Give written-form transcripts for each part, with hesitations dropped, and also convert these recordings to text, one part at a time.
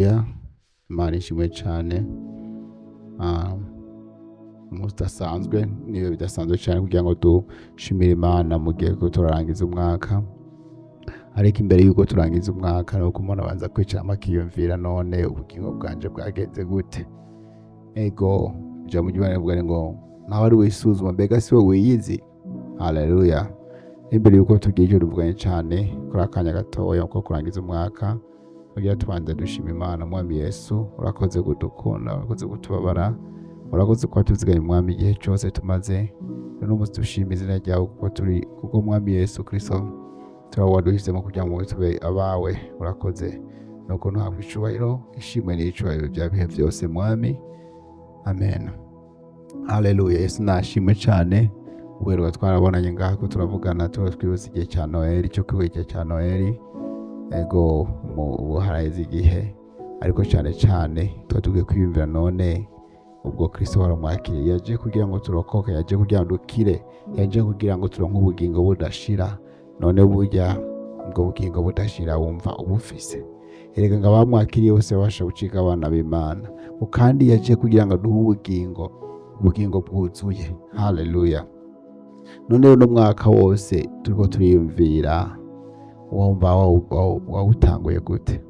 Ya, Imana ishimwe cane. Ah, umunsi udasanzwe, niyo bidasanzwe cane kugira ngo dushimire Imana mu gihe ko turarangiza umwaka. Ariko imbere yuko turangiza umwaka, nuko umuntu abanza kwicaramo akiyumvira: none ubugingo bwanje bwagenze gute? Ego, ijambo ry'Imana rivuga ngo nawe ari wisuzuma, mbega si we wiyizi? Haleluya. Imbere yuko tugira icyo tuvuganye cane kuri akanya gatoya ko kurangiza umwaka, kugira tubanze dushima Imana. Mwami Yesu, urakoze kudukunda, urakoze kutubabara, urakoze kuba tuziganye, Mwami, igihe cyose tumaze. Uno munsi dushima izina ryawe kuko turi, kuko Mwami Yesu Kristo turawe waduhisemo kugira ngo tube abawe. Urakoze, nuko ntuhabwe icubahiro, ishimwe n'icubahiro bya bihe byose, Mwami. Amen. Haleluya. Yesu nashimwe cane. Uheruka twarabonanye ngaha ko turavugana, tuba twibutse igihe cya Noheli, cyo kwibuka igihe cya Noheli. Ego, mu ubu haraheze igihe, ariko cyane cyane tuba tugiye kwiyumvira: none ubwo Kristo waramwakiriye? Yaje kugira ngo turokoke, yaje kugira ngo dukire, yaje kugira ngo turonke ubugingo budashira. None burya ubwo bugingo budashira wumva ubufise? Erega ngo abamwakiriye bose babasha gucika abana b'Imana. Ngo kandi yaje kugira ngo aduhe ubugingo, ubugingo bwuzuye. Haleluya. None uno mwaka wose turiko turiyumvira, wumva wawutanguye gute?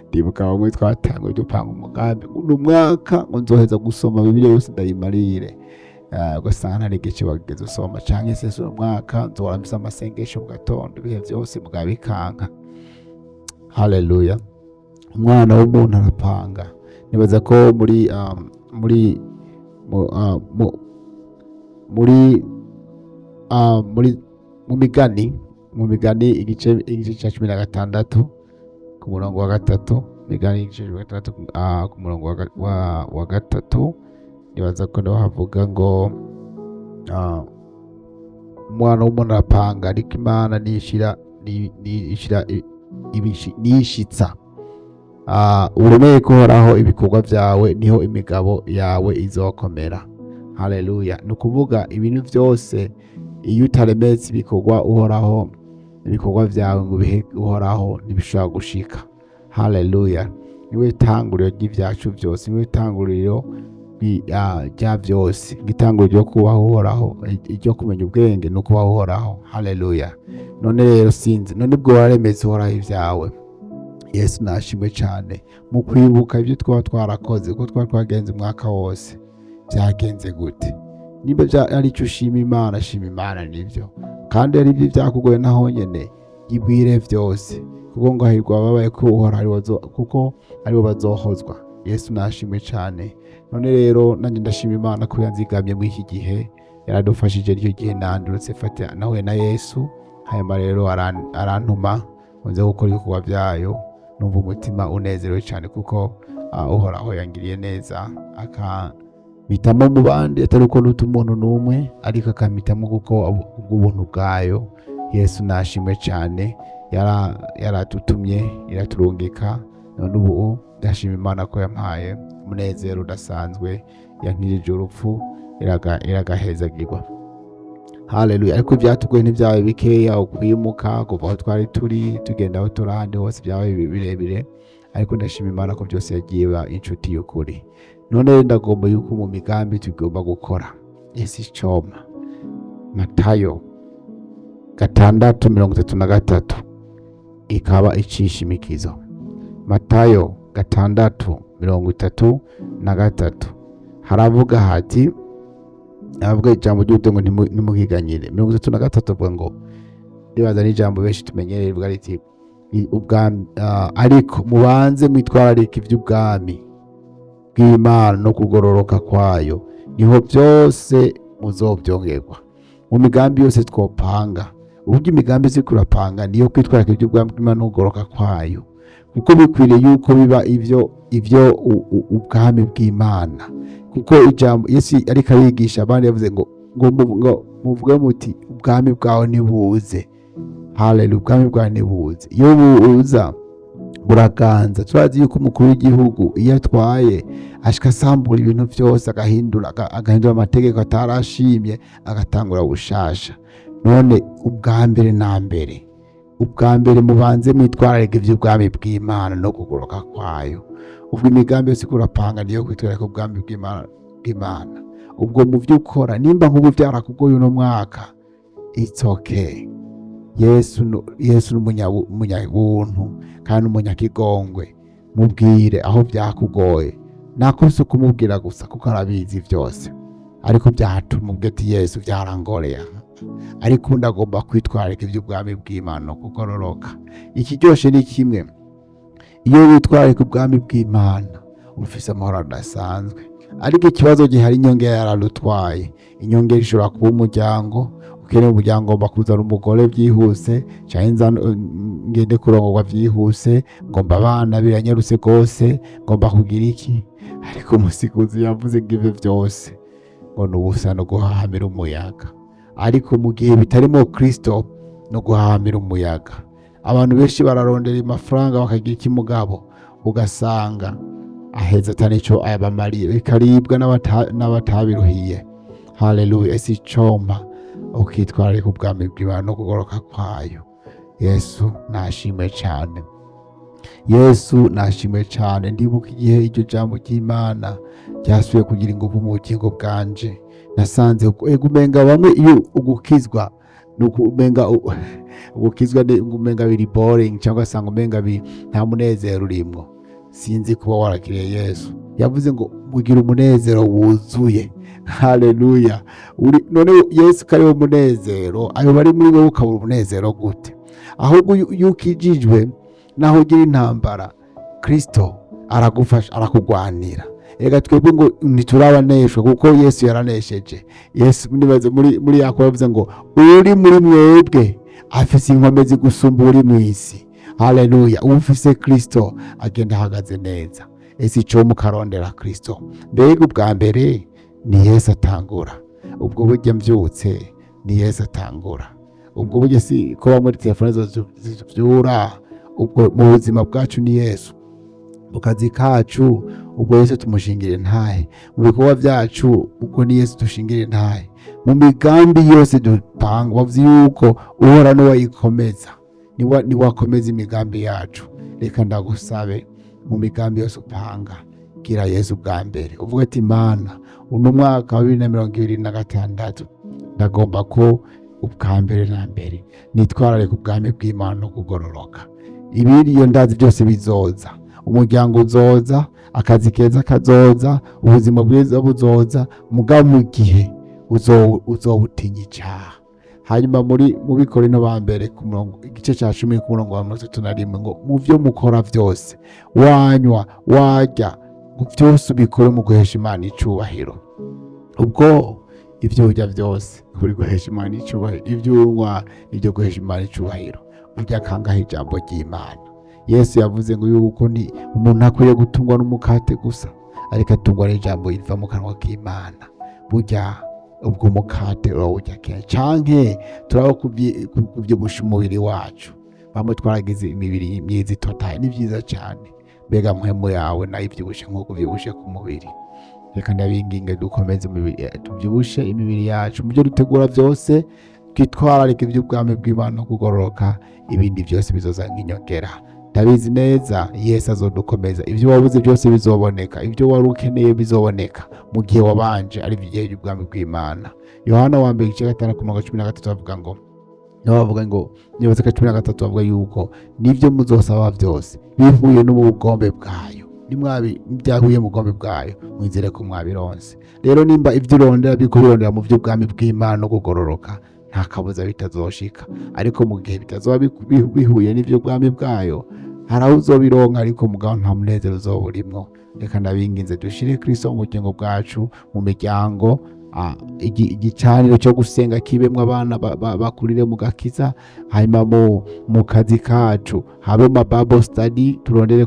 Ndibuka bamwe twatanguye dupanga umugambi ngo uno mwaka ngo nzoheza gusoma Bibiliya yose ndayimarire. Ah, ugasanga nta n'igice wageze usoma, canke se uno mwaka nzohora mfise amasengesho mu gatondo ibihe vyose, mugabo bikanka. Haleluya. Umwana w'umuntu arapanga. Nibaza ko muri muri mu, mu, muri muri mu Migani igice cya 16 ku murongo wa 3, Migani igice 16 ku murongo wa 3, nibaza ko niho havuga ngo umwana w'umuntu arapanga, ariko Imana nishira nishira nishitsa. Uremeye kuhoraho ibikorwa byawe, niho imigabo yawe izokomera. Haleluya. Ni ukuvuga ibintu byose, iyo utaremetse ibikorwa Uhoraho, ibikorwa byawe ngo ubihe Uhoraho, ntibishobora gushika. Haleluya. Niwe tanguriro ry'ibyacu byose, niwe tanguriro rya byose. Itanguriro ryo kubaho Uhoraho, iryo kumenya ubwenge ni ukubaho Uhoraho. Haleluya. None rero sinzi, none ubwo waremetse Uhoraho ibyawe? Yesu nashimwe cyane. Mu kwibuka ibyo twaba twarakoze, uko twaba twagenze umwaka wose, byagenze gute? Niba ari icyo ushima Imana, shima Imana, nibyo. Kandi ari ibyo byakugoye, naho nyene ibwire byose, kuko ngo hahirwa ababaye ko Uhoraho kuko aribo bazohozwa. Yesu nashimwe cyane. None rero nanjye ndashima Imana ko yanzigamye muri iki gihe, yaradufashije. Ryo gihe nandurutse fata nahuye na Yesu, hanyuma rero arantuma ngo nze gukora ibikorwa byayo. Numva umutima unezerewe cyane kuko Uhoraho yangiriye neza, akampitamo mu bandi, atari uko ntuta umuntu n'umwe, ariko akampitamo kuko ubuntu bwayo. Yesu nashimwe cyane. Yaradutumye, iraturungika. None ubu ndashima Imana ko yampaye umunezero udasanzwe, yankijije urupfu, iragahezagirwa. Haleluya. Ariko ibyatugoye ntibyabaye bikeya, ukwimuka kuva aho twari turi tugenda aho turi ahandi hose byabaye birebire, ariko ndashima Imana ko byose yagiye iba inshuti y'ukuri. None rero ndagomba yuko mu migambi tugomba gukora isi icoma Matayo 6:33 ikaba icisha imikizo. Matayo 6:33 haravuga hati, aravuga ijambo ry'ubuto ngo ntimukiganyire. 33 avuga ngo, ndibaza n'ijambo benshi tumenyereye, rivuga riti ubwami, ariko mubanze mwitwararike iby'ubwami bw'Imana no kugororoka kwayo, niho byose muzobyongerwa. Mu migambi yose twopanga, uburyo imigambi ziri kurapanga, niyo kwitwararika iby'ubwami bw'Imana no kugororoka kwayo, kuko bikwiriye yuko biba ivyo ubwami bw'Imana. Kuko ijambo Yesu ariko arigisha abandi yavuze ngo muvuge muti: "Ubwami bwawe nibuze." Haleluya. Ubwami bwawe nibuze. Iyo buza buraganza. Turazi yuko umukuru w'igihugu iyo atwaye ashika asambura ibintu byose, agahindura amategeko atarashimye, agatangura bushasha. None ubwa mbere na mbere Ubwa mbere mubanze mwitwararike iby'ubwami bw'Imana no kugoroka kwayo. Ubwo imigambi yose urapanga niyo kwitwararika ubwami bw'Imana. Ubwo mu byo ukora, nimba nk'ubu byarakugoye uno mwaka, it's okay. Yesu ni umunyabuntu kandi umunyakigongwe. Mubwire aho byakugoye. Nakose kumubwira gusa, kuko arabizi byose, ariko byatuma ubwe ati: "Yesu, byarangoreye aha, ariko ndagomba kwitwararika iby'ubwami bw'Imana no kugororoka." Ikiryoshe ni kimwe: iyo witwararika ubwami bw'Imana, ufise amahoro adasanzwe. Ariko ikibazo gihari, inyongera yaradutwaye. Inyongera ishobora kuba umuryango. Ukeneye umuryango, ngomba kuzana umugore byihuse, canke ngende kurongorwa byihuse, ngomba abana biranyarutse rwose, ngomba kugira iki. Ariko umusiguzi yavuze ngo ibyo byose ngo ni ubusa no guhahamira umuyaga. Ariko mu gihe bitarimo Kristo, no guhahamira umuyaga. Abantu benshi bararondera amafaranga, bakagira ikimugabo, ugasanga aheza atanico ayabamariye, bikaribwa n'abatabiruhiye. Haleluya! Ese icompa ukitwararika ubwami bw'Imana no kugoroka kwayo. Yesu nashimwe cyane, Yesu nashimwe cyane. Ndibuka igihe iryo jambo ry'Imana ryasubiye kugira ingufu mu bugingo bwanje, nasanze ego umenga bamwe iyo ugukizwa nuko umenga ugukizwa ni umenga biri boring, cyangwa asanga umenga nta munezero urimwo. Sinzi kuba warakiriye Yesu. Yavuze ngo mugira umunezero wuzuye. Haleluya! None Yesu ko ari wo munezero, ayo bari muri wowe, ukabura umunezero gute? Ahubwo iyo ukijijwe, naho ugira intambara, Kristo aragufasha, arakugwanira. Reka twebwe ngo ntiturabaneshwa, kuko Yesu yaranesheje. Yesu nibaze muri Yakobo yavuze ngo uri muri mwebwe afise inkomezi gusumba uri mu isi. Haleluya! Ufise Kristo agenda ahagaze neza. Ese ico mukarondera Kristo? Mbega ubwa mbere ni Yesu atangura. Ubwo burya mbyutse ni Yesu atangura. Ubwo burya si kuba muri telefone zivyura. Ubwo mu buzima bwacu ni Yesu, mu kazi kacu ubwo Yesu tumushingira intahe, mu bikorwa byacu ubwo ni Yesu dushingira intahe, mu migambi yose dupanga. Bavuze yuko uhora niwayikomeza, niwakomeza imigambi yacu. Reka ndagusabe, mu migambi yose upanga, gira Yesu bwa mbere. Uvuga ati: "Mana, uno mwaka wa 2026 ndagomba ko ubwa mbere na mbere nitwararika ubwami bw'Imana no kugororoka. Ibindi iyo ndazi byose bizoza. Umuryango uzoza, akazi keza kazoza, ubuzima bwiza buzoza, mugabo mu gihe uzobutinya icaha." Hanyuma mu Bikorino ba mbere ku murongo, igice cya 10 ku murongo wa 31, ngo mu byo mukora byose, wanywa, warya, ngo byose ubikore mu guhesha Imana icubahiro. Ubwo ibyo urya byose uri guhesha Imana icubahiro, ibyo unywa nibyo guhesha Imana icubahiro. Urya kangahe ijambo ry'Imana? Yesu yavuze ngo yuko ni umuntu akwiye gutungwa n'umukate gusa, ariko atungwa n'ijambo riva mu kanwa k'Imana. Burya ubwo umukate urawurya kenshi, canke turaba kuvyibusha umubiri wacu? Bamwe twaragize imibiri myiza itotaye, ni byiza cyane. Mbega mpwemu yawe nayo ivyibushe nk'uko uvyibushe ku mubiri? Reka ndabinginge, dukomeze imibiri, tubyibushe imibiri yacu. Mu byo dutegura byose, twitwararike iby'ubwami bw'Imana no kugororoka, ibindi byose bizoza nk'inyongera. Ndabizi neza, Yesu azodukomeza. Ibyo wabuze byose bizoboneka, ibyo wari ukeneye bizoboneka mu gihe wabanje ari igihe by'ubwami bw'Imana. Yohana wa mbere igice 5 ku murongo 13 bavuga ngo, niho bavuga ngo, nibaza ko 13 bavuga yuko nibyo muzosaba byose bihuye n'ubugombe bwayo, nimwabi byahuye mu bugombe bwayo, mwizere ko mwabironse. Rero nimba ibyo urondera biriko birondera mu by'ubwami bw'Imana no kugororoka, nta kabuza bitazoshika. Ariko mu gihe bitazoba bihuye n'ibyo bwami bwayo, hari aho uzobironka, ariko mugabo nta munezero uzoba urimwo. Reka ndabinginze, dushire Kristo mu bugingo bwacu, mu miryango, igicaniro cyo gusenga kibemwo, abana bakurire mu gakiza. Hanyuma mu kazi kacu habe ma Bible study, turondere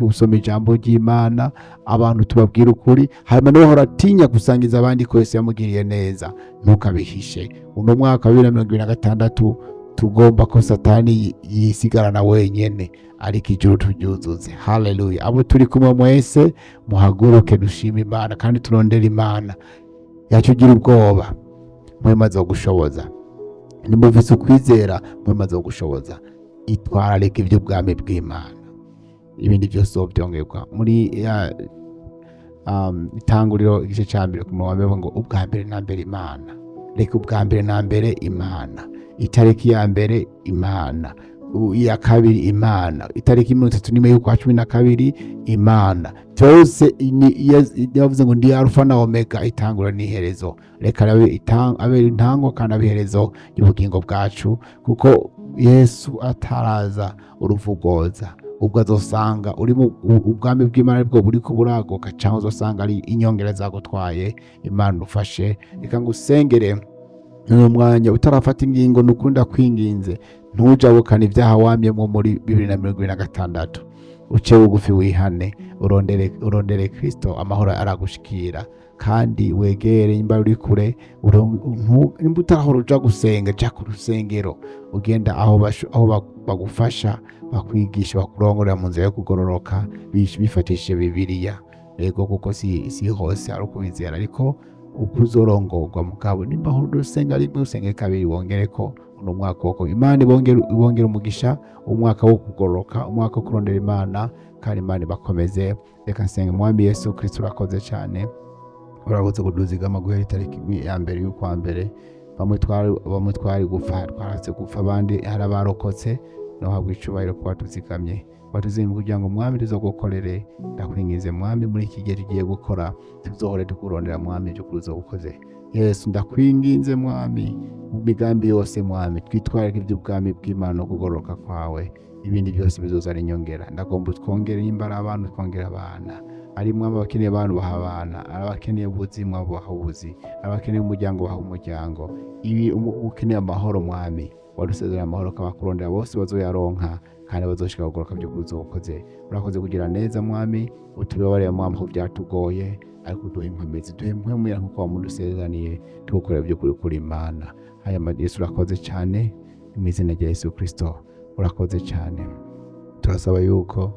gusoma ijambo ry'Imana, abantu tubabwire ukuri. Hanyuma niba uhora atinya gusangiza abandi ko Yesu yamugiriye neza, ntukabihishe. Uno mwaka wa 2026 tugomba ko Satani yisigarana wenyene, ariko ijuru turyuzuze. Haleluya! Abo turi kumwe mwese, muhaguruke dushime Imana kandi turondere Imana yacu. Ugira ubwoba, mwemaze gushoboza. Nimuvise ukwizera, mwemaze gushoboza. Itwararika iby'ubwami bw'Imana, ibindi byose uzobyongerwa. Muri ya Itanguriro igice cya mbere ku murongo wa mbere ngo ubwa mbere na mbere Imana. Reka ubwa mbere na mbere Imana, itariki ya mbere Imana, iya kabiri Imana, itariki 31 y'ukwa 12 Imana. Byose yavuze ngo ndi Alufa na Omega, itangura n'iherezo. Reka abe intango kandi abe iherezo ry'ubugingo bwacu, kuko Yesu ataraza uruvugoza. Ubwo azosanga uri mu ubwami bw'Imana aribwo buriko buraguka, cyangwa uzosanga ari inyongera zagutwaye. Imana ufashe. Reka ngusengere uyu mwanya utarafata ingingo. Nukunda kwinginze, ntujabukane ibyaha wamyemo muri 2026. Uce bugufi, wihane, urondere Kristo, amahoro aragushikira. Kandi wegere nimba uri kure, nimba utarahora uja gusenga, ja ku rusengero, ugenda aho bagufasha, bakwigisha, bakurongorera mu nzira yo kugororoka bifatishije Bibiliya. Yego, kuko si hose ari ukubizera, ariko uko uzorongorwa. Mugabo nimba uhora usenga rimwe, usenge kabiri, wongere ko uno mwaka wo Imana ibongere umugisha, umwaka wo kugororoka, umwaka wo kurondera Imana, kandi Imana ibakomeze. Reka nsenga. Mwami Yesu Kristo, urakoze cyane, urakoze kuduzigama guhera itariki ya mbere y'ukwa mbere. Bamwe twari gupfa, twaratse gupfa, abandi hari abarokotse. Nohabwa icubahiro kuba tuzigamye, watuzigamye kugira ngo, Mwami, tuzogukorere. Ndakwinginze, Mwami, muri iki gihe tugiye gukora tuzohore tukurondera, Mwami, ibyo uzobukoze. Yesu, ndakwinginze, Mwami, mu migambi yose, Mwami, twitwararike iby'ubwami bw'Imana no kugororoka kwawe, ibindi byose bizozana inyongera. Ndagomba utwongere, nimba ari abana utwongere abana, ari mwami abakeneye abantu baha abana, ari abakeneye ubuzima baha ubuzi, abakeneye umuryango baha umuryango, ibi ukeneye amahoro, Mwami, wadusezeranya amahoro ko abakurondera bose bazoyaronka kandi bazoshika kugoroka by'ukuri uzobukoze. Urakoze kugira neza, Mwami. Utubabarire, Mwami, ko byatugoye, ariko uduhe inkomezi, duhe impwemu nkuko wamudusezeraniye, tugukorera by'ukuri kuri Imana. Haya Yesu, urakoze cyane, mu izina rya Yesu Kristo, urakoze cyane. Turasaba yuko